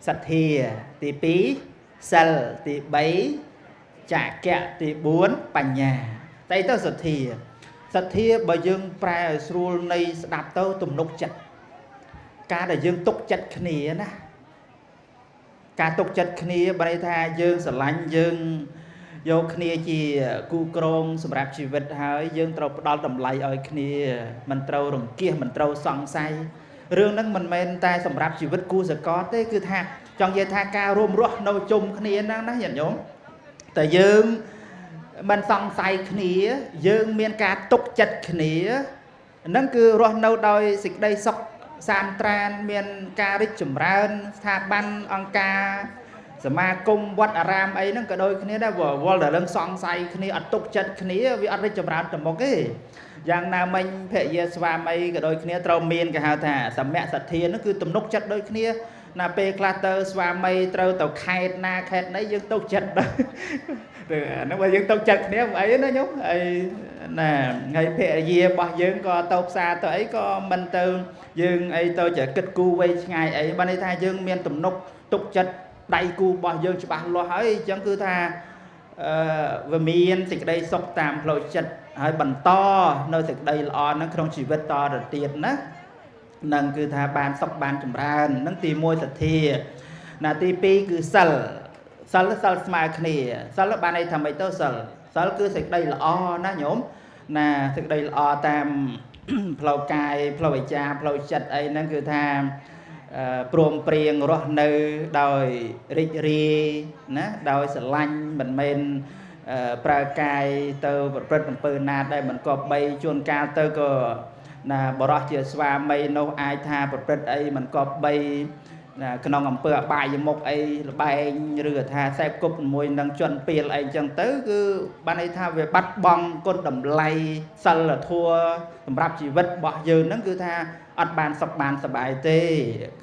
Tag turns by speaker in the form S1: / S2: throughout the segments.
S1: សទ្ធាទី2សិលទី3ចកៈទី4បញ្ញាតែទៅសទ្ធាសទ្ធាបើយើងប្រែឲ្យស្រួលនៃស្ដាប់ទៅទំនុកចិត្តការដែលយើងទុកចិត្តគ្នាណាការទុកចិត្តគ្នាបើន័យថាយើងស្រឡាញ់យើងយកគ្នាជាគូក្រងសម្រាប់ជីវិតហើយយើងត្រូវផ្ដល់តម្លៃឲ្យគ្នាមិនត្រូវរង្គៀសមិនត្រូវសង្ស័យរឿងហ្នឹងមិនមែនតែសម្រាប់ជីវិតគូសកលទេគឺថាចង់និយាយថាការរួមរស់នៅជុំគ្នាហ្នឹងណាញាតិញោមតែយើងមិនសង្ស័យគ្នាយើងមានការទុកចិត្តគ្នាហ្នឹងគឺរស់នៅដោយសេចក្តីសុខសានត្រានមានការរីកចម្រើនស្ថាប័នអង្គការសមាគមវត្តអារាមអីហ្នឹងក៏ដូចគ្នាដែរវល់តែរឿងសង្ស័យគ្នាអត់ទុកចិត្តគ្នាវាអត់រីកចម្រើនទៅមុខទេយ៉ាងណាមិញភរិយាស្វាមីក៏ដូចគ្នាត្រូវមានគេហៅថាសមៈសទ្ធាហ្នឹងគឺទំនុកចិត្តដូចគ្នាណាពេលខ្លះទៅស្វាមីត្រូវទៅខេតណាខេតណីយើងទុកចិត្តដែរហ្នឹងបើយើងទុកចិត្តគ្នាមិនអីណាញោមអីណាហើយភរិយារបស់យើងក៏ទៅផ្សារទៅអីក៏មិនទៅយើងអីទៅជាគិតគូរវៃឆ្ងាយអីបានន័យថាយើងមានទំនុកទុកចិត្តដៃគូរបស់យើងច្បាស់លាស់ហើយអញ្ចឹងគឺថាអឺវាមានសេចក្តីសុខតាមផ្លូវចិត្តហើយបន្តនៅសេចក្តីល្អហ្នឹងក្នុងជីវិតតទៅទៀតណានឹងគឺថាបានសុខបានចម្រើននឹងទី1សទ្ធាណាទី2គឺសិលសិលសិលស្មើគ្នាសិលបានន័យថាម៉េចទៅសិលសិលគឺសេចក្តីល្អណាញោមណាសេចក្តីល្អតាមផ្លូវកាយផ្លូវវិចារផ្លូវចិត្តអីហ្នឹងគឺថាព្រមព្រៀងរស់នៅដោយរីករាយណាដោយស្រឡាញ់មិនមែនប្រើកាយទៅប្រព្រឹត្តអំពើណាដែលមិនគប្បីជួនកាលទៅក៏ណាបរោះជាស្វាមីនោះអាចថាប្រព្រឹត្តអីមិនគប្បីណាក្នុងអំពើអបាយមុខអីលបែងឬក៏ថាសេពគប់ជាមួយនឹងជនពីលអីចឹងទៅគឺបានន័យថាវាបាត់បង់គុណតម្លៃសិលធម៌សម្រាប់ជីវិតរបស់យើងហ្នឹងគឺថាអត់បានសុខបានសប្បាយទេ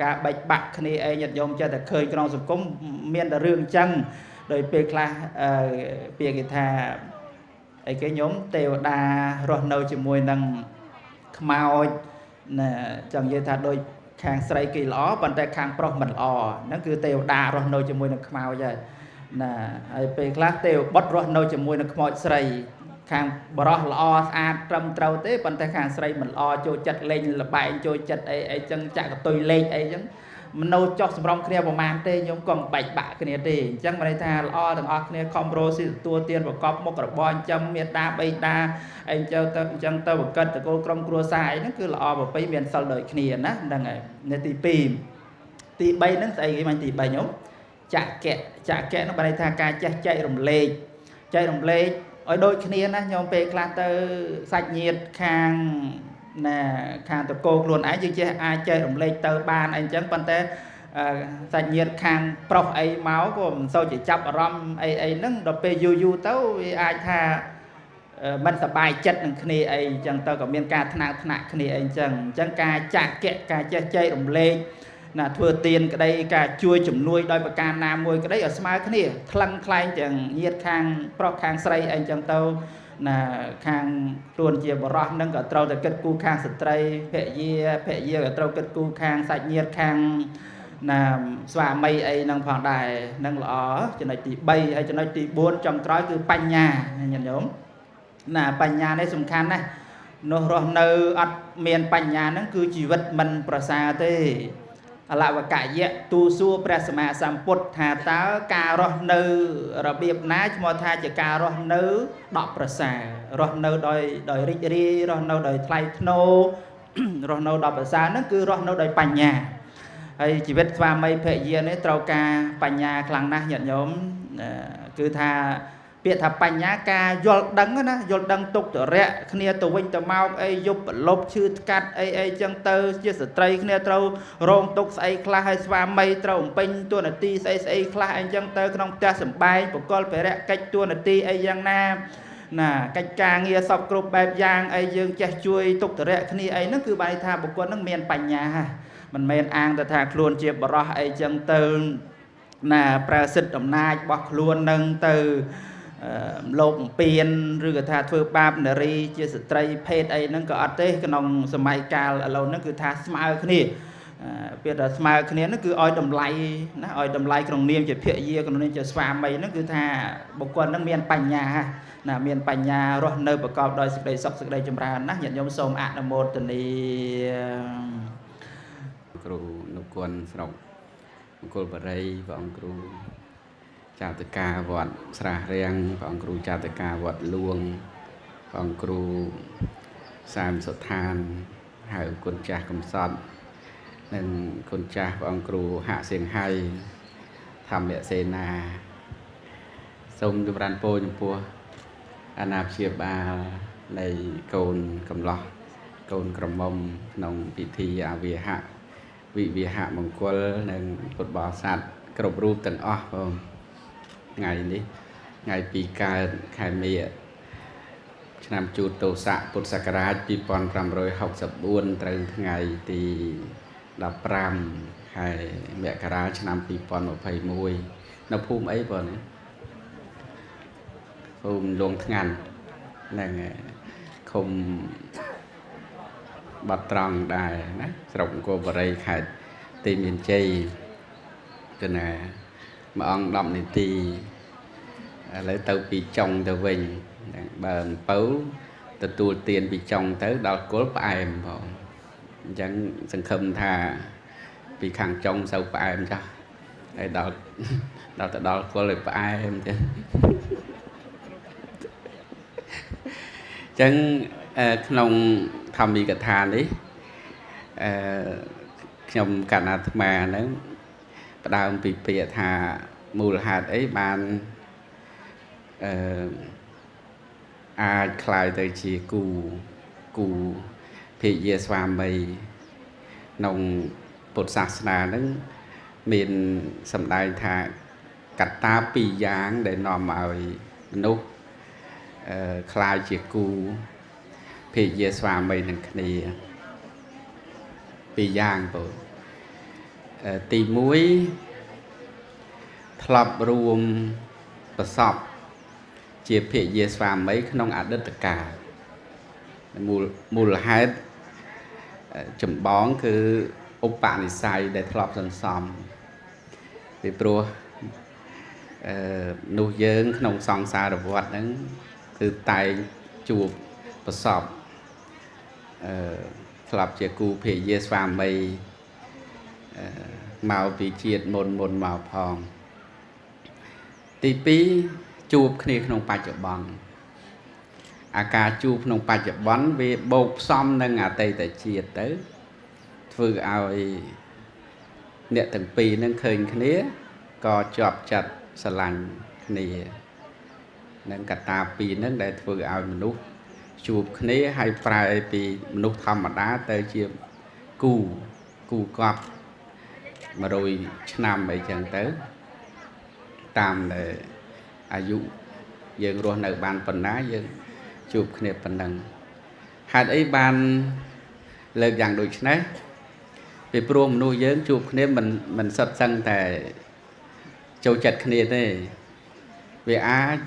S1: ការបែកបាក់គ្នាអីញាតិញោមចេះតែឃើញក្នុងសង្គមមានតែរឿងចឹងដោយពេលខ្លះពាក្យគេថាអីគេញោមទេវតារស់នៅជាមួយនឹងខ្មោចណាចង់និយាយថាដូចខាងស្រីគេល្អប៉ុន្តែខាងប្រុសមិនល្អហ្នឹងគឺទេវតារស់នៅជាមួយនឹងខ្មោចហើយណាហើយពេលខ្លះទេវបុត្ររស់នៅជាមួយនឹងខ្មោចស្រីខាងបរោះល្អស្អាតត្រឹមត្រូវទេប៉ុន្តែខាងស្រីមិនល្អចូលចិត្តលេងលបែងចូលចិត្តអីអីចឹងចាក់កតុយលេខអីចឹងមិននៅចោះសម្រងគ្នាប្រហែលទេញោមកុំបែកបាក់គ្នាទេអញ្ចឹងមានន័យថាល្អទាំងអស់គ្នាខំរស់ស៊ីទទួលទានប្រកបមុខរបរចិញ្ចឹមមេដាបៃតាអីចឹងទៅអញ្ចឹងទៅបង្កើតតកូលក្រុមគ្រួសារអីហ្នឹងគឺល្អប្រពៃមានសិលដូចគ្នាណាហ្នឹងហើយនៅទី2ទី3ហ្នឹងស្អីគេបាញ់ទី3ញោមចកៈចកៈហ្នឹងបានន័យថាការចេះចែករំលែកចែករំលែកឲ្យដូចគ្នាណាញោមពេលខ្លះទៅសាច់ញាតិខាងណាខាងតកោខ្លួនឯងយើងចេះអាចចែករំលែកទៅបានអីចឹងប៉ុន្តែសាច់ញាតិខាងប្រុសអីមកក៏មិនសូវជាចាប់អារម្មណ៍អីអីហ្នឹងដល់ពេលយូរយូរទៅវាអាចថាមិនសប្បាយចិត្តនឹងគ្នាអីចឹងទៅក៏មានការថ្នាក់ថ្នាក់គ្នាអីចឹងអញ្ចឹងការចាក់កៈការចេះចែករំលែកណាធ្វើទានក្តីការជួយជំនួយដោយប្រការណាមួយក្តីឲ្យស្មើគ្នាថ្លឹងថ្លែងទាំងញាតិខាងប្រុសខាងស្រីអីចឹងទៅណាខាងខ្លួនជាបរោះនឹងក៏ត្រូវតែគិតគូរខាងស្ត្រីភរិយាភរិយាក៏ត្រូវគិតគូរខាងសាច់ញាតិខាងណាស្វាមីអីនឹងផងដែរនឹងល្អចំណុចទី3ហើយចំណុចទី4ចុងក្រោយគឺបញ្ញាញាតិញោមណាបញ្ញានេះសំខាន់ណាស់នោះរស់នៅអត់មានបញ្ញាហ្នឹងគឺជីវិតមិនប្រសើរទេអលវកយៈទូសួរព្រះសម្មាសម្ពុទ្ធថាតើការរស់នៅរបៀបណាឈ្មោះថាជាការរស់នៅដកប្រសើររស់នៅដោយរីករាយរស់នៅដោយថ្លៃថ្នូររស់នៅដល់ប្រសើរហ្នឹងគឺរស់នៅដោយបញ្ញាហើយជីវិតស្វាមីភរិយានេះត្រូវការបញ្ញាខ្លាំងណាស់ញាតិញោមគឺថាពាក្យថាបញ្ញាការយល់ដឹងណាយល់ដឹងទុកទរៈគ្នាទៅវិញទៅមកអីយប់ប្រលប់ឈឺថ្កាត់អីអីចឹងទៅជាស្ត្រីគ្នាត្រូវរងទុកស្អីខ្លះហើយស្វាមីត្រូវបំពេញតួនាទីស្អីស្អីខ្លះអីចឹងទៅក្នុងផ្ទះសម្បែងបកលភារៈកិច្ចតួនាទីអីយ៉ាងណាណាកិច្ចការងារសពគ្រប់បែបយ៉ាងអីយើងចេះជួយទុកទរៈគ្នាអីហ្នឹងគឺបានថាបុគ្គលហ្នឹងមានបញ្ញាមិនមែនអាងទៅថាខ្លួនជាបរោះអីចឹងទៅណាប្រើសិទ្ធិអំណាចរបស់ខ្លួននឹងទៅលោកបំពេញឬក៏ថាធ្វើបាបនារីជាស្ត្រីភេទអីហ្នឹងក៏អត់ទេក្នុងសម័យកាលឥឡូវហ្នឹងគឺថាស្មើគ្នា ពាក្យថាស្មើគ្នាហ្នឹងគឺឲ្យតម្លៃណាឲ្យតម្លៃក្នុងនាមជាភរិយាក្នុងនាមជាស្វាមីហ្នឹងគឺថាបុគ្គលហ្នឹងមានបញ្ញាណាមានបញ្ញារស់នៅប្រកបដោយសេចក្តីសុខសេចក្តីចម្រើនណាញាតិញោមសូមអនុមោទនា
S2: គ្រូនុគន់ស្រុកមង្គលបរិយព្រះអង្គគ្រូចាតកាវត្តស្រះរាំងព្រះអង្គគ្រូចាតកាវត្តលួងព្រះអង្គគ្រូសែមសុឋានហៅគុណចាស់កំសត់និងគុណចាស់ព្រះអង្គគ្រូហាក់សៀងហៃធម្មសេនាសូមចម្រើនពរចំពោះអាណាព្យាបាលនៃកូនកំឡោះកូនក្រមុំក្នុងពិធីអាវាហៈវិវាហៈមង្គលនិងពុទ្ធបរិស័ទគ្រប់រូបទាំងអស់បងថ្ងៃនេះថ្ងៃ2កើតខែមិញឆ្នាំជូតទស័កពុទ្ធសករាជ2564ត្រូវថ្ងៃទី15ខែមករាឆ្នាំ2021នៅភូមិអីបងនេះភូមិលងថ្ងាន់ហ្នឹងឃុំបាត់ត្រង់ដែរណាស្រុកអង្គរបរិយខេត្តទីមានជ័យទៅណាមួយអង្គ10នាទីឥឡូវទៅពីចុងទៅវិញបើអំពៅទទួលទានពីចុងទៅដល់គល់ផ្អែមផងអញ្ចឹងសង្ឃឹមថាពីខាងចុងសូវផ្អែមចាស់ហើយដល់ទៅដល់គល់ឲ្យផ្អែមទៀតអញ្ចឹងក្នុងធម្មិកថានេះខ្ញុំកណ្ណាអាត្មាហ្នឹងផ្ដើមពីពាក្យថាមូលហេតុអីបានអាចក្លាយទៅជាគូភរិយាស្វាមីក្នុងពុទ្ធសាសនាហ្នឹងមានសម្ដែងថាកត្តាពីរយ៉ាងដែលនាំឲ្យមនុស្សក្លាយជាគូភរិយាស្វាមីនឹងគ្នាពីរយ៉ាងបងទី1ធ្លាប់រួមប្រសពជាភរិយាស្វាមីក្នុងអតីតកាលមូលហេតុចម្បងគឺឧបនិស្ស័យដែលធ្លាប់សន្សំពីព្រោះនោះយើងក្នុងសង្សារវដ្តហ្នឹងគឺតែងជួបប្រសពធ្លាប់ជាគូភរិយាស្វាមីមកពីជាតិមុនមកផងទី2ជួបគ្នាក្នុងបច្ចុប្បន្នអាការជួបក្នុងបច្ចុប្បន្នវាបូកផ្សំនឹងអតីតជាតិទៅធ្វើឲ្យអ្នកទាំងពីរនឹងឃើញគ្នាក៏ជាប់ចិត្តស្រឡាញ់គ្នានឹងកត្តាពីរនឹងដែលធ្វើឲ្យមនុស្សជួបគ្នាហើយប្រែពីមនុស្សធម្មតាទៅជាគូកប់100ឆ្នាំអីចឹងទៅតាមដែលអាយុយើងរស់នៅបានប៉ុណ្ណាយើងជួបគ្នាប៉ុណ្ណឹងហេតុអីបានលើកយ៉ាងដូចនេះពីព្រោះមនុស្សយើងជួបគ្នាមិនសុទ្ធសឹងតែចូលចិត្តគ្នាទេវាអាច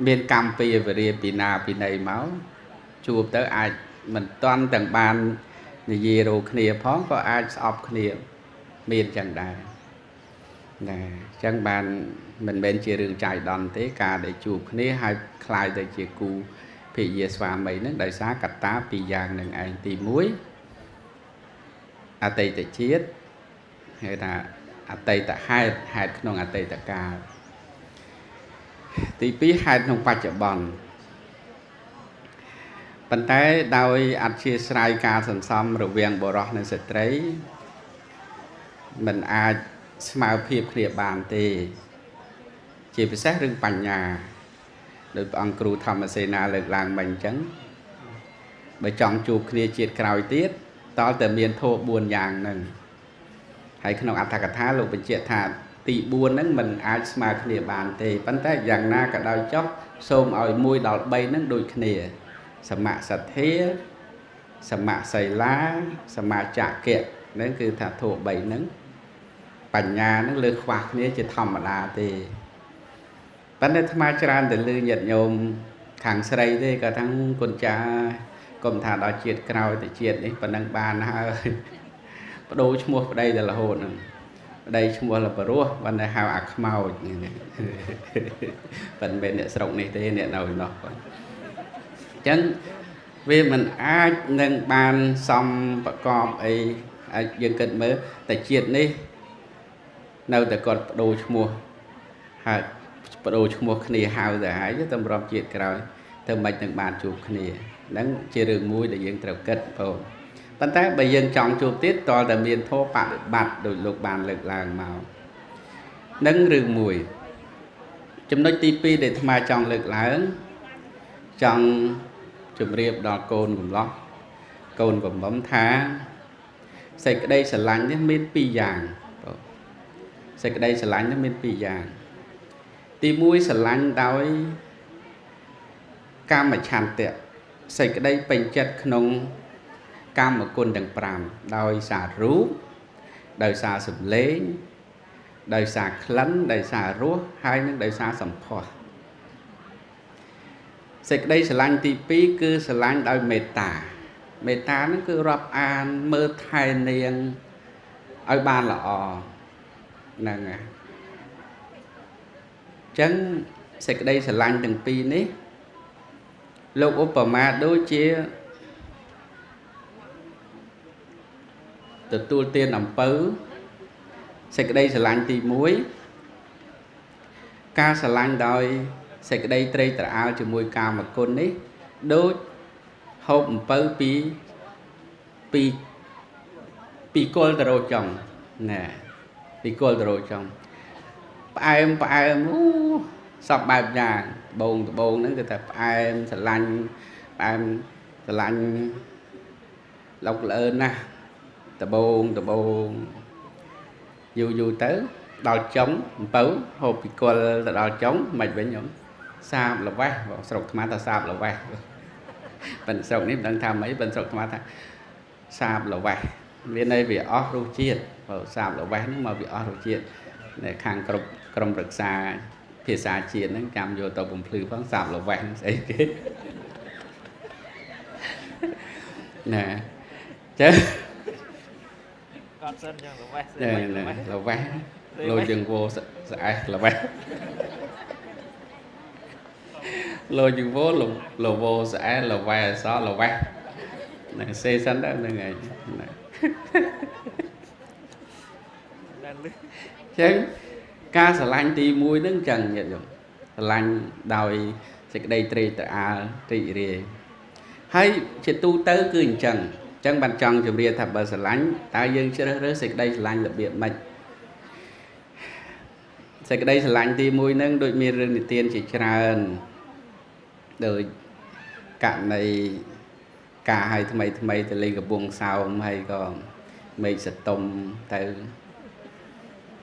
S2: មានកម្មពីវរាពីណាពីណីមកជួបទៅអាចមិនតាន់ទាំងបាននិយាយរោគ្នាផងក៏អាចស្អប់គ្នាមានចឹងដែរណាអញ្ចឹងបានមិនមែនជារឿងចៃដន្យទេការដែលជួបគ្នាហើយក្លាយទៅជាគូភរិយាស្វាមីនឹងដោយសារកត្តាពីរយ៉ាងនឹងឯងទី1អតីតជាតិហៅថាអតីតហេតុហេតុក្នុងអតីតកាលទី2ហេតុក្នុងបច្ចុប្បន្នប៉ុន្តែដោយអធ្យាស្រ័យការសន្សំរវាងបុរសនិងស្ត្រីមិនអាចស្មើភាពគ្នាបានទេជាពិសេសរឿងបញ្ញាដោយព្រះអង្គគ្រូធម្មសេនាលើកឡើងមកអញ្ចឹងបើចង់ជួបគ្នាជាតិក្រោយទៀតតើតែមានធម៌4យ៉ាងហ្នឹងហើយក្នុងអត្ថកថាលោកបញ្ជាក់ថាទី4ហ្នឹងមិនអាចស្មើគ្នាបានទេប៉ុន្តែយ៉ាងណាក៏ដោយចុះសូមឲ្យ1ដល់3ហ្នឹងដូចគ្នាសមសទ្ធាសមសីលាសមាចគៈហ្នឹងគឺថាធម៌3ហ្នឹងបញ្ញាហ្នឹងលើខ្វះគ្នាជាធម្មតាទេប៉ុន្តែអាត្មាច្រើនទៅលឺញាតិញោមខាងស្រីទេក៏ថាគុណចាស់កុំថាដល់ជាតិក្រោយទៅជាតិនេះប៉ុណ្ណឹងបានហើយ បដូរឈ្មោះប្តីតែរហូតហ្នឹងប្តីឈ្មោះលបរោះបានតែហៅអាខ្មោចនេះប៉ុន្តែមិនអ្នកស្រុកនេះទេអ្នកនៅនោះគាត់អញ្ចឹងវាមិនអាចនឹងបានសំប្រកបអីអាចយើងគិតមើលតែជាតិនេះនៅតែគាត់បដូរឈ្មោះហើយបដូរឈ្មោះគ្នាហៅទៅហើយតម្រាប់ជាតិក្រោយធ្វើម៉េចនឹងបានជួបគ្នាហ្នឹងជារឿងមួយដែលយើងត្រូវគិតបងប៉ុន្តែបើយើងចង់ជួបទៀតតើតែមានធម៌បដិបត្តិដោយលោកបានលើកឡើងមកនឹងរឿងមួយចំណុចទី2ដែលអាត្មាចង់លើកឡើងចង់ជម្រាបដល់កូនកំឡោះកូនកំមុំថាសេចក្តីស្រឡាញ់នេះមានពីរយ៉ាងបងសេចក្តីស្រឡាញ់នេះមានពីរយ៉ាងទី1ស្រឡាញ់ដោយកាមឆន្ទៈសេចក្តីពេញចិត្តក្នុងកាមគុណទាំង5ដោយសាររូបដោយសារសម្លេងដោយសារក្លិនដោយសាររសហើយនិងដោយសារសម្ផស្សសេចក្តីស្រឡាញ់ទី2គឺស្រឡាញ់ដោយមេត្តាមេត្តាហ្នឹងគឺរាប់អានមើលថែនាងឲ្យបានល្អហ្នឹងហើយអញ្ចឹងសេចក្តីស្រឡាញ់ទាំងពីរនេះលោកឧបមាដូចជាទទួលទានអំពៅសេចក្តីស្រឡាញ់ទី1ការស្រឡាញ់ដោយសេចក្តីត្រេកត្រអាលជាមួយកាមគុណនេះដូចហូបអំពៅពីពីពីគល់ទៅរកចុងណាពីគល់ទៅរកចុងផ្អែមផ្អែមអូសពបែបយ៉ាងដបងដបងហ្នឹងគឺថាផ្អែមស្រឡាញ់ផ្អែមស្រឡាញ់លោកលឿនណាស់ដបងដបងយូរយូរទៅដល់ចុងអំពៅហូបពីគល់ទៅដល់ចុងមិនវិញខ្ញុំសាបល្វេះបងស្រុកអាត្មាថាសាបល្វេះប៉ុន្តែស្រុកនេះមិនដឹងថាម៉េចប៉ុន្តែស្រុកអាត្មាថាសាបល្វេះមានន័យវាអស់រសជាតិបើសាបល្វេះហ្នឹងមកវាអស់រសជាតិនៅខាងក្រុមប្រឹក្សាភាសាជាតិហ្នឹងចាំយកទៅបំភ្លឺផងសាបល្វេះហ្នឹងស្អីគេណាចឹង
S1: គាត់សិនចឹងល្វេះ
S2: ល្វេះលោកជាងវោស្អែល្វេះលោកជាងវោលវោស្អែល្វេះសល្វេះហ្នឹងសេសិនទៅហ្នឹងហើយណាចឹងការស្រឡាញ់ទី1ហ្នឹងចឹងញាតិញោមស្រឡាញ់ដោយសេចក្តីត្រេកត្រអាលរីករាយហើយជាទូទៅគឺអញ្ចឹងចឹងបានចង់ជម្រាបថាបើស្រឡាញ់តើយើងជ្រើសរើសសេចក្តីស្រឡាញ់របៀបម៉េចសេចក្តីស្រឡាញ់ទី1ហ្នឹងដូចមានរឿងនិទានជាច្រើនដូចករណីការឲ្យថ្មីថ្មីទៅលេងកំពង់សោមហើយក៏មេឃសតុំទៅ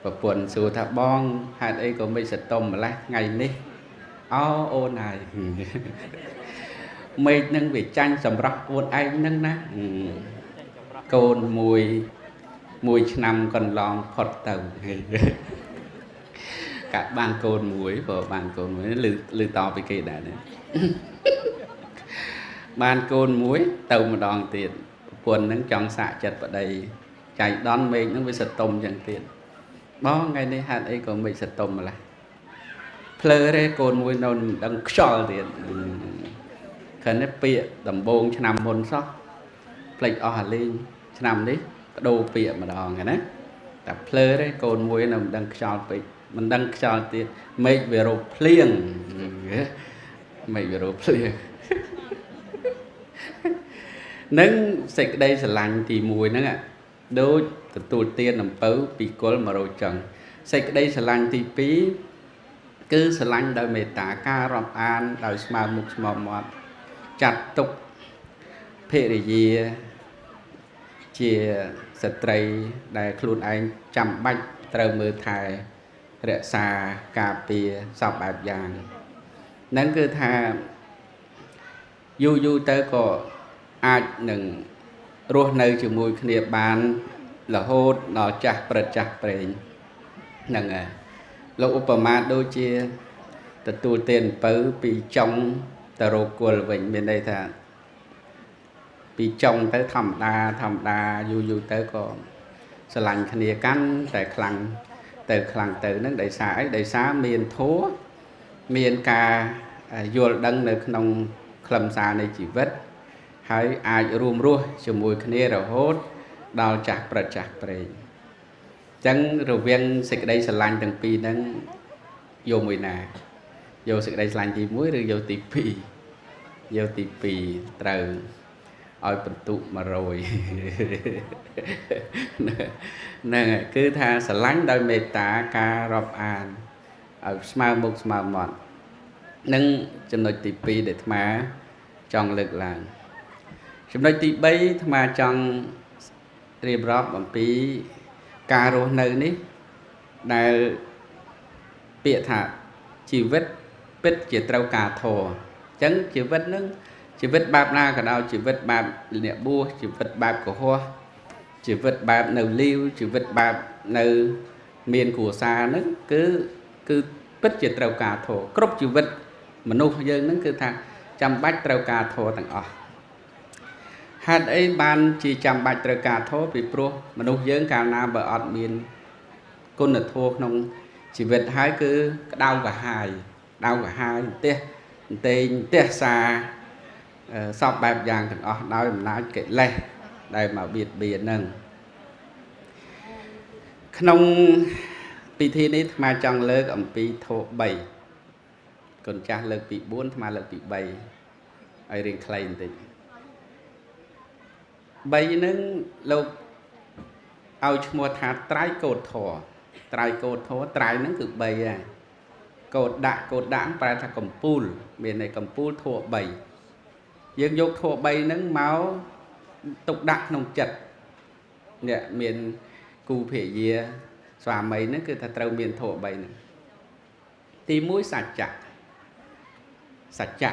S2: ប្រពន្ធសួរថាបងហេតុអីក៏មេឃសតុំម្លេះថ្ងៃនេះអោអូនហើយមេឃនឹងវាចាញ់សម្រាប់អូនឯងហ្នឹងណាកូនមួយឆ្នាំកន្លងផុតទៅកាត់បានកូនមួយព្រោះបានកូនមួយលឺតពីគេដែរណាបានកូនមួយទៅម្ដងទៀតប្រពន្ធហ្នឹងចង់សាកចិត្តប្តីចៃដន្យមេឃហ្នឹងវាសតុំចឹងទៀតបងថ្ងៃនេះហេតុអីក៏មេឃសតុំម្ល៉េះភ្លើទេកូនមួយនៅមិនដឹងខ្យល់ទៀតគ្រាន់តែពាក្យដំបងឆ្នាំមុនសោះភ្លេចអស់អាលីងឆ្នាំនេះបដូរពាក្យម្ដងណាតែភ្លើទេកូនមួយនៅមិនដឹងខ្យល់ពេកមិនដឹងខ្យល់ទៀតមេឃវារោភ្លៀងមេឃវារោភ្លៀងនឹងសេចក្តីស្រឡាញ់ទី1ហ្នឹងដូចទទួលទានអំពៅពីគល់100ចឹងសេចក្តីស្រឡាញ់ទី2គឺស្រឡាញ់ដោយមេត្តាការរាប់អានដោយស្មើមុខស្មើមាត់ចាត់ទុកភរិយាជាស្ត្រីដែលខ្លួនឯងចាំបាច់ត្រូវមើលថែរក្សាការពារសពបែបយ៉ាងហ្នឹងគឺថាយូរយូរទៅក៏អាចនឹងរស់នៅជាមួយគ្នាបានរហូតដល់ចាស់ព្រឹត្តចាស់ព្រេងហ្នឹងហើយលោកឧបមាដូចជាទទួលទានអំពៅពីចុងទៅរកគល់វិញមានន័យថាពីចុងទៅធម្មតាធម្មតាយូរយូរទៅក៏ ស្រឡាញ់គ្នាកាន់តែខ្លាំងទៅខ្លាំងទៅនឹងដោយសារអីដោយសារមានធម៌មានការយល់ដឹងនៅក្នុងខ្លឹមសារនៃជីវិតហើយអាចរួមរស់ជាមួយគ្នារហូតដល់ចាស់ប្រចាស់ព្រេងអញ្ចឹងរវាងសេចក្តីស្រឡាញ់ទាំងពីរហ្នឹងយកមួយណាយកសេចក្តីស្រឡាញ់ទី1ឬយកទី2យកទី2ត្រូវឲ្យបន្ទុ100ហ្នឹងហើយគឺថាស្រឡាញ់ដោយមេត្តាការរាប់អានឲ្យស្មើមុខស្មើមាត់នឹងចំណុចទី2ដែលអាត្មាចង់លើកឡើងចំណុចទី3អាត្មាចង់រៀបរាប់អំពីការរស់នៅនេះដែលពាក្យថាជីវិតពិតជាត្រូវការធម៌អញ្ចឹងជីវិតនឹងជីវិតបែបណាក៏ដោយជីវិតបែបអ្នកបួសជីវិតបែបកុហកជីវិតបែបនៅលីវជីវិតបែបនៅមានគ្រួសារហ្នឹងគឺពិតជាត្រូវការធម៌គ្រប់ជីវិតមនុស្សយើងហ្នឹងគឺថាចាំបាច់ត្រូវការធម៌ទាំងអស់ហេតុអីបានជាចាំបាច់ត្រូវការធម៌ពីព្រោះមនុស្សយើងកាលណាបើអត់មានគុណធម៌ក្នុងជីវិតហើយគឺក្តៅក្រហាយក្តៅក្រហាយផ្ទះអន្ទែងផ្ទះសាសពបែបយ៉ាងទាំងអស់ដោយអំណាចកិលេសដែលមកបៀតបៀនហ្នឹងក្នុងពិធីនេះអាត្មាចង់លើកអំពីធម៌3កូនចាស់លើកពី4អាត្មាលើកពី3ឲ្យរៀងខ្លីបន្តិច3ហ្នឹងលោកឲ្យឈ្មោះថាត្រៃកោតធម៌ត្រៃកោតធម៌ត្រៃហ្នឹងគឺ3ហើយកោតដាក់កោតដាក់ប្រែថាកំពូលមានន័យកំពូលធម៌3យើងយកធម៌3ហ្នឹងមកទុកដាក់ក្នុងចិត្តអ្នកមានគូភរិយាស្វាមីហ្នឹងគឺថាត្រូវមានធម៌3ហ្នឹងទី1សច្ចៈសច្ចៈ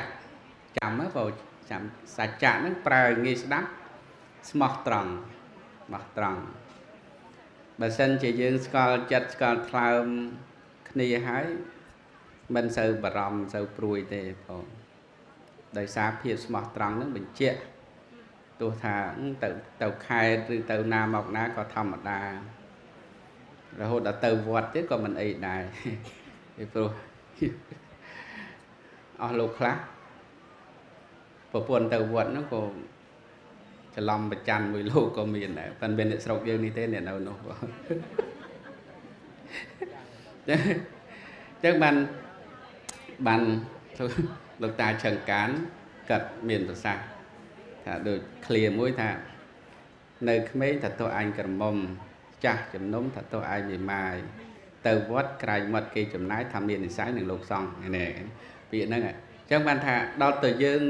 S2: ចាំហ្នឹងបើចាំសច្ចៈហ្នឹងប្រើឲ្យងាយស្ដាប់ស្មោះត្រង់ស្មោះត្រង់បើសិនជាយើងស្គាល់ចិត្តស្គាល់ថ្លើមគ្នាហើយមិនសូវបារម្ភសូវព្រួយទេបងដោយសារភាពស្មោះត្រង់ហ្នឹងបញ្ជាក់ទោះថាទៅខេត្តឬទៅណាមកណាក៏ធម្មតារហូតដល់ទៅវត្តទៀតក៏មិនអីដែរពីព្រោះអស់លោកខ្លះប្រពន្ធទៅវត្តហ្នឹងក៏ច្រឡំប្រច័នមួយលោកក៏មានដែរប៉ុន្តែអ្នកស្រុកយើងនេះទេអ្នកនៅនោះបងចឹងបានលោកតាឆឹងកានគាត់មានប្រសាសន៍ថាដូចឃ្លាមួយថានៅក្មេងថាទោះអញក្រមុំចាស់ជំនុំថាទោះឯងមេម៉ាយទៅវត្តក្រែងមាត់គេចំណាយថាមាននិស័យនឹងលោកសង្ឃនេះពាក្យហ្នឹងអញ្ចឹងបានថាដល់ទៅយើង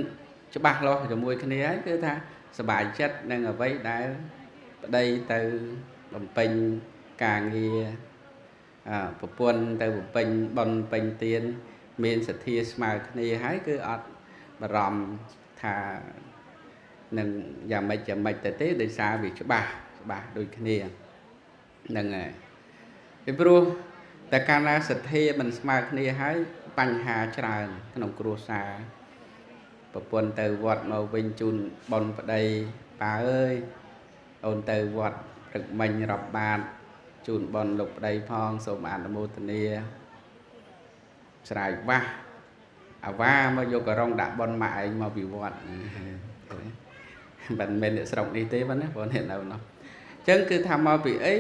S2: ច្បាស់លាស់ជាមួយគ្នាហើយគឺថាសប្បាយចិត្តនឹងអ្វីដែលប្តីទៅបំពេញការងារប្រពន្ធទៅបំពេញបុណ្យពេញទានមានសទ្ធាស្មើគ្នាហើយគឺអត់បារម្ភថានឹងយ៉ាងម៉េចយ៉ាងម៉េចទៅទេដោយសារវាច្បាស់ដូចគ្នាហ្នឹងហើយពីព្រោះតែកាលណាសទ្ធាមិនស្មើគ្នាហើយបញ្ហាច្រើនក្នុងគ្រួសារប្រពន្ធទៅវត្តមកវិញជូនបុណ្យប្តីប៉ាអើយអូនទៅវត្តព្រឹកមិញរាប់បាតជូនបុណ្យលោកប្តីផងសូមអនុមោទនាស្រាយបាសអាវ៉ាមកយកករងដាក់បុណ្យម៉ាក់ឯងមកពីវត្តមិនមែនអ្នកស្រុកនេះទេបងណាបងអ្នកនៅនោះអញ្ចឹងគឺថាមកពីអី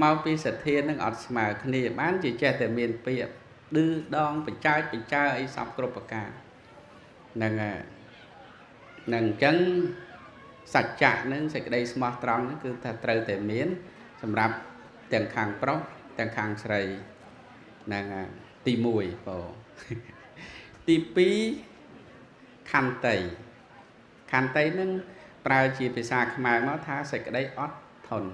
S2: មកពីសទ្ធានឹងអត់ស្មើគ្នាបានជាចេះតែមានពាក្យឌឺដងបច្ចាចបច្ចាអីសពគ្រប់ប្រការហ្នឹងហើយនឹងអញ្ចឹងសច្ចៈនឹងសេចក្តីស្មោះត្រង់ហ្នឹងគឺថាត្រូវតែមានសម្រាប់ទាំងខាងប្រុសទាំងខាងស្រីហ្នឹងហើយទី1បងទី2ខន្តីខន្តីហ្នឹងប្រើជាភាសាខ្មែរមកថាសេចក្តីអត់ធន់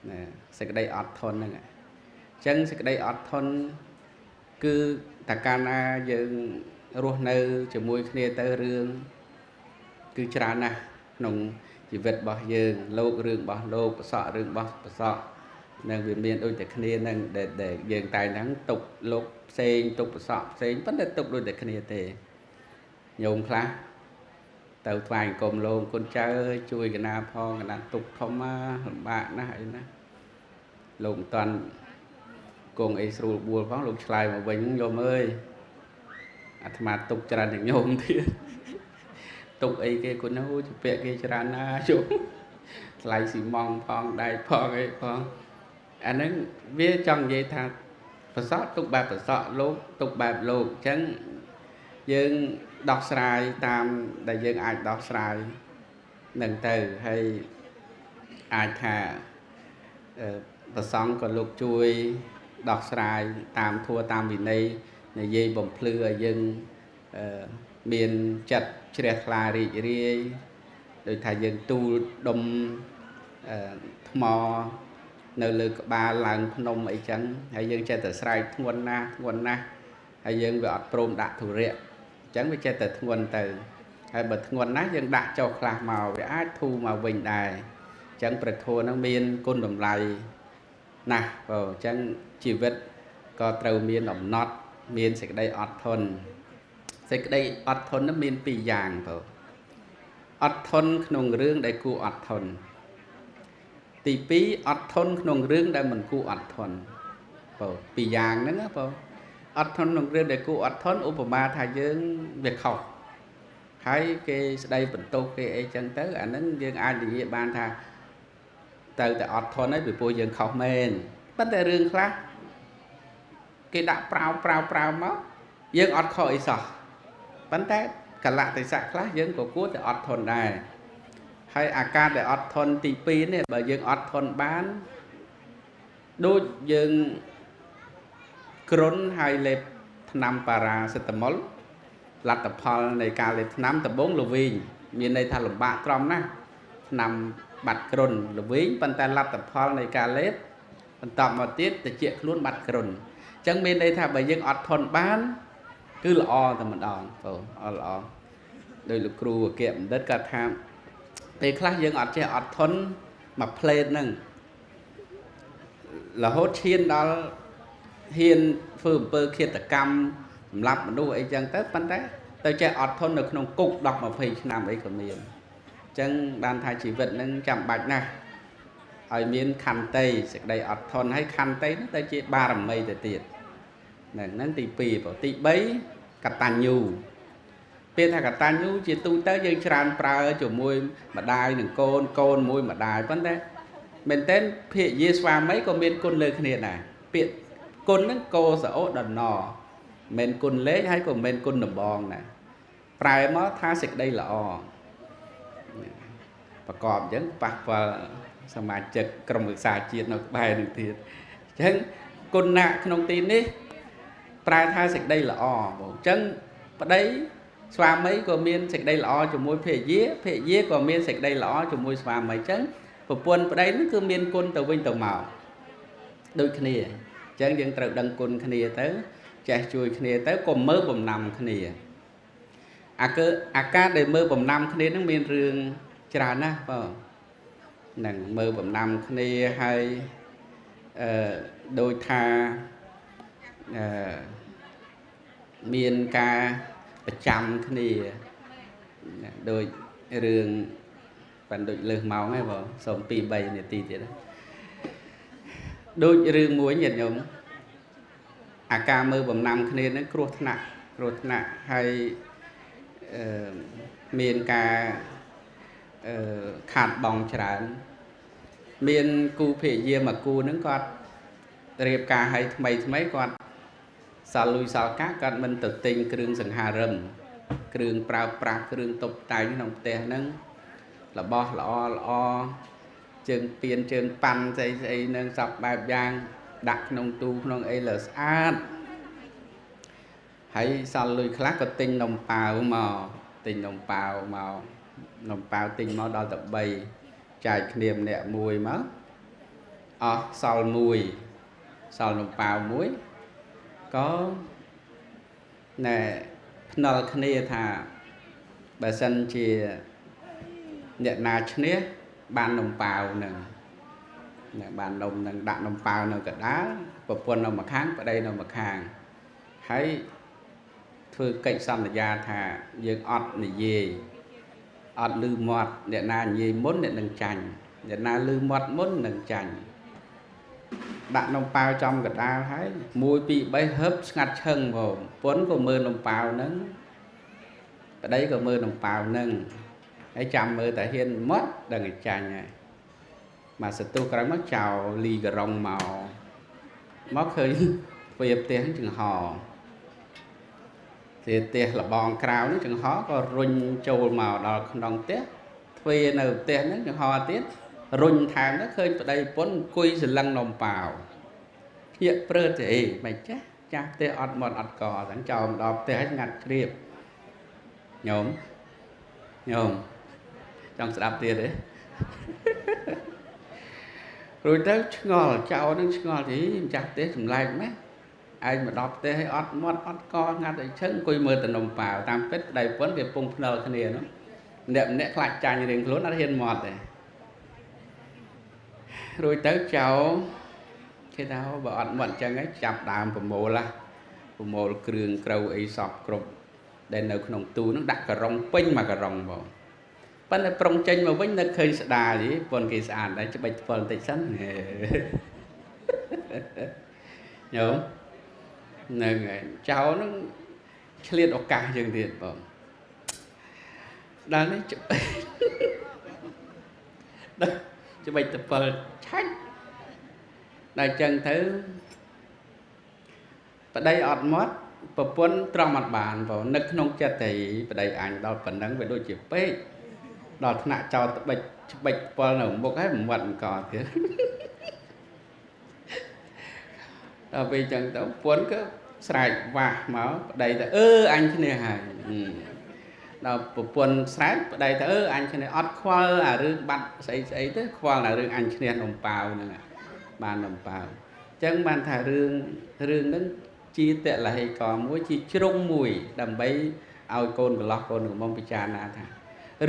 S2: ណាសេចក្តីអត់ធន់ហ្នឹងអញ្ចឹងសេចក្តីអត់ធន់គឺតែកាលណាយើងរស់នៅជាមួយគ្នាទៅរឿងគឺច្រើនណាស់ក្នុងជីវិតរបស់យើងលោករឿងរបស់លោកប្រសក់រឿងរបស់ប្រសក់នឹងវាមានដូចតែគ្នានឹងដែលយើងតែងហ្នឹងទុកលោកផ្សេងទុកប្រសក់ផ្សេងប៉ុន្តែទុកដូចតែគ្នាទេញោមខ្លះ ទៅថ្វាយអង្គមលោកគុណចៅអើយជួយកណាផងកណាទុកធំណាលំបាកណាស់អីណាលោកមិនតាន់គង់អីស្រួលបួលផងលោកឆ្លើយមកវិញញោមអើយអាត្មាទុកច្រើនជាងញោមទៀតទុកអីគេគុណអូជពាក់គេច្រើនណាស់ជុំថ្លៃស៊ីម៉ងផងដែកផងអីផងអាហ្នឹងវាចង់និយាយថាប្រសក់ទុកបែបប្រសក់លោកទុកបែបលោកអញ្ចឹងយើងដោះស្រាយតាមដែលយើងអាចដោះស្រាយនឹងទៅហើយអាចថាប្រសង់ក៏លោកជួយដោះស្រាយតាមធัวតាមវិន័យនិយាយបំភ្លឺឲ្យយើងមានចិត្តជ្រះថ្លារីករាយដោយថាយើងទូលដុំថ្មនៅលើក្បាលឡើងភ្នំអីចឹងហើយយើងចេះតែស្រែកធ្ងន់ណាស់ធ្ងន់ណាស់ហើយយើងវាអត់ព្រមដាក់ធុរៈអញ្ចឹងវាចេះតែធ្ងន់ទៅហើយបើធ្ងន់ណាស់យើងដាក់ចុះខ្លះមកវាអាចធូរមកវិញដែរអញ្ចឹងព្រះធម៌ហ្នឹងមានគុណតម្លៃណាស់បងអញ្ចឹងជីវិតក៏ត្រូវមានអំណត់មានសេចក្តីអត់ធន់សេចក្តីអត់ធន់ហ្នឹងមានពីរយ៉ាងបងអត់ធន់ក្នុងរឿងដែលគួរអត់ធន់ទី2អត់ធន់ក្នុងរឿងដែលមិនគួរអត់ធន់បងពីរយ៉ាងហ្នឹងណាបងអត់ធន់ក្នុងរឿងដែលគួរអត់ធន់ឧបមាថាយើងវាខុសហើយគេស្ដីបន្ទោសគេអីចឹងទៅអាហ្នឹងយើងអាចនិយាយបានថាទៅតែអត់ធន់ហើយពីព្រោះយើងខុសមែនប៉ុន្តែរឿងខ្លះគេដាក់ប្រាវប្រាវប្រាវមកយើងអត់ខុសអីសោះប៉ុន្តែកលៈទេសៈខ្លះយើងក៏គួរតែអត់ធន់ដែរហើយអាការដែលអត់ធន់ទី2នេះបើយើងអត់ធន់បានដូចយើងគ្រុនហើយលេបថ្នាំប៉ារ៉ាសេតាមុលលទ្ធផលនៃការលេបថ្នាំដំបូងល្វីងមានន័យថាលំបាកត្រង់ណាស់ថ្នាំបាត់គ្រុនល្វីងប៉ុន្តែលទ្ធផលនៃការលេបបន្តមកទៀតតិចខ្លួនបាត់គ្រុនអញ្ចឹងមានន័យថាបើយើងអត់ធន់បានគឺល្អតែម្ដងបងអត់ល្អដោយលោកគ្រូអគ្គបណ្ឌិតគាត់ថាពេលខ្លះយើងអត់ចេះអត់ធន់មួយផ្លេតហ្នឹងរហូតឈានដល់ហ៊ានធ្វើអំពើឃាតកម្មសម្រាប់មនុស្សអីចឹងទៅប៉ុន្តែទៅចេះអត់ធន់នៅក្នុងគុក10 20ឆ្នាំអីក៏មានអញ្ចឹងបានថាជីវិតហ្នឹងចាំបាច់ណាស់ឲ្យមានខន្តីសេចក្តីអត់ធន់ហើយខន្តីហ្នឹងទៅជាបារមីទៅទៀតហ្នឹងទី2បងទី3កតញ្ញូពេលថាកតញ្ញូជាទូទៅយើងច្រើនប្រើជាមួយម្ដាយនិងកូនកូនមួយម្ដាយប៉ុន្តែមែនទែនភិរិយាស្វាមីក៏មានគុណលើគ្នាដែរពាក្យគុណហ្នឹងកោសអូដណមិនគុណលេខហើយក៏មិនគុណដំបងដែរប្រែមកថាសេចក្តីល្អប្រកបអញ្ចឹងប៉ះពាល់សមាជិកក្រុមឧស្សាហជាតិនៅក្បែរនឹងទៀតអញ្ចឹងគុណៈក្នុងទីនេះប្រែថាសេចក្តីល្អបងអញ្ចឹងប្តីស្វាមីក៏មានសេចក្តីល្អជាមួយភរិយាភរិយាក៏មានសេចក្តីល្អជាមួយស្វាមីអញ្ចឹងប្រពន្ធប្តីហ្នឹងគឺមានគុណទៅវិញទៅមកដូចគ្នាអញ្ចឹងយើងត្រូវដឹងគុណគ្នាទៅចេះជួយគ្នាទៅកុំមើលបំណាំគ្នាអាការដែលមើលបំណាំគ្នានឹងមានរឿងច្រើនណាស់បងនឹងមើលបំណាំគ្នាហើយដូចថាមានការប្រចាំគ្នាដូចរឿងបានដូចលើសម៉ោងហើយបងសូម2 3នាទីទៀតដូចរឿងមួយញាតិញោមអាការមើលបំណាំគ្នានឹងគ្រោះថ្នាក់គ្រោះថ្នាក់ហើយមានការខាតបង់ច្រើនមានគូភរិយាមួយគូនឹងគាត់រៀបការឲ្យថ្មីថ្មីគាត់សល់លុយសល់កាក់គាត់មិនទៅទិញគ្រឿងសង្ហារឹមគ្រឿងប្រើប្រាស់គ្រឿងតុបតែងក្នុងផ្ទះហ្នឹងរបស់ល្អល្អជើងពៀនជើងប៉ាន់ស្អីស្អីនឹងសពបែបយ៉ាងដាក់ក្នុងទូក្នុងអីលើស្អាតហើយសល់លុយខ្លះក៏ទិញនំប៉ាវមកទិញនំប៉ាវមកនំប៉ាវទិញមកដល់តែ3ចែកគ្នាម្នាក់មួយមកអស់សល់មួយសល់នំប៉ាវមួយក៏ណែភ្នល់គ្នាថាបើសិនជាអ្នកណាឈ្នះបាននំប៉ាវនឹងបាននំនឹងដាក់នំប៉ាវនៅកណ្ដាលប្រពន្ធនៅម្ខាងប្តីនៅម្ខាងហើយធ្វើកិច្ចសន្យាថាយើងអត់និយាយ អត់លឺមាត់អ្នកណានិយាយមុនអ្នកនឹងចាញ់អ្នកណាលឺមាត់មុននឹងចាញ់ដាក់នំប៉ាវចំកដាលហើយ1 2 3ហឹបស្ងាត់ឈឹងបងពុនក៏មើលនំប៉ាវហ្នឹងប្តីក៏មើលនំប៉ាវហ្នឹងហើយចាំមើលតែហ៊ានមាត់ដឹងតែចាញ់ហើយមកសន្ទុះក្រោយមកចោលលីករងមកឃើញទ្វារផ្ទះចង្ហទ្វារផ្ទះលបងក្រៅនេះចង្ហក៏រុញចូលមកដល់ក្នុងផ្ទះទ្វារនៅផ្ទះហ្នឹងចង្ហទៀតរុញថែមទៅឃើញប្តីប្រពន្ធអង្គុយសលឹងនំប៉ាវភ្ញាក់ព្រឺទេអីមិនចាស់ចាស់ផ្ទះអត់មាត់អត់កទាំងចោលមកដល់ផ្ទះហើយងាត់ជ្រាបញោមញោមចង់ស្ដាប់ទៀតទេរួចទៅឆ្ងល់ចៅនឹងឆ្ងល់ទីម្ចាស់ផ្ទះចម្លែកម៉េះឯងមកដល់ផ្ទះឲ្យអត់មាត់អត់កងាត់អីឈឹងអង្គុយមើលតែនំប៉ាវតាមពិតប្តីប្រពន្ធវាពងភ្និលគ្នានោះម្នាក់ម្នាក់ខ្លាចចាញ់រៀងខ្លួនអត់ហ៊ានមាត់ទេរួចទៅចៅគេថាបើអត់មាត់អញ្ចឹងឯងចាប់ដើមប្រមូលហ่ะប្រមូលគ្រឿងក្រៅអីសពគ្រប់ដែលនៅក្នុងទូនឹងដាក់ការ៉ុងពេញមកការ៉ុងបងប៉ុន្តែប្រុងចេញមកវិញនៅឃើញស្ដាយប៉ុនគេស្អាតដែរច្បិចថ្ពិលបន្តិចសិនញោមហ្នឹងហើយចៅហ្នឹងឆ្លៀតឱកាសយើងទៀតបងដល់នេះច្បិចថ្ពិលឆាច់ដល់ចឹងទៅប្តីអត់មាត់ប្រពន្ធត្រង់អត់បានបងនឹកក្នុងចិត្តតែប្តីអញដល់ប៉ុណ្ណឹងវាដូចជាពេកដល់ថ្នាក់ចោលត្បិចច្បិចពលនៅមុខហើយមិនមាត់អង្គទៀតដល់ពេលចឹងទៅប្រពន្ធក៏ស្រែកវាស់មកប្តីទៅអឺអញឈ្នះហើយដល់ប្រពន្ធស្រែកប្តីទៅអឺអញឈ្នះអត់ខ្វល់អារឿងបាត់ស្អីស្អីទេខ្វល់អារឿងអញឈ្នះនំប៉ាវហ្នឹងបាននំប៉ាវអញ្ចឹងបានថារឿងហ្នឹងជាតលហេកមួយជាជ្រុងមួយដើម្បីឲ្យកូនកន្លោះកូនក្រមុំពិចារណាថា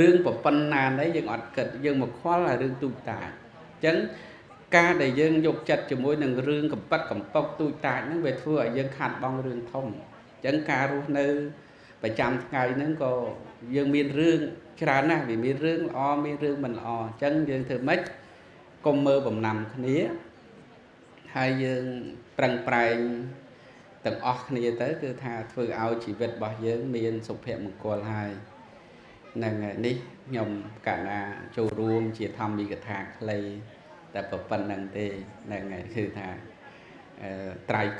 S2: រឿងប្រពន្ធណានេះយើងអត់គិតយើងមកខ្វល់អារឿងទូចតាចអញ្ចឹងការដែលយើងយកចិត្តជាមួយនឹងរឿងកំប៉ិតកំប៉ុកទូចតាចហ្នឹងវាធ្វើឲ្យយើងខាត់បងរឿងធំអញ្ចឹងការរស់នៅប្រចាំថ្ងៃហ្នឹងក៏យើងមានរឿងច្រើនណាស់វាមានរឿងល្អមានរឿងមិនល្អអញ្ចឹងយើងធ្វើម៉េចកុំមើលបំណាំគ្នាហើយយើងប្រឹងប្រែងទាំងអស់គ្នាទៅគឺថាធ្វើឲ្យជីវិតរបស់យើងមានសុភមង្គលហើយនឹងនេះខ្ញុំកណាចូលរួមជាធម្មិកថាខ្លីតែប៉ុណ្្នឹងទេហ្នឹងហើយគឺថាត្រៃ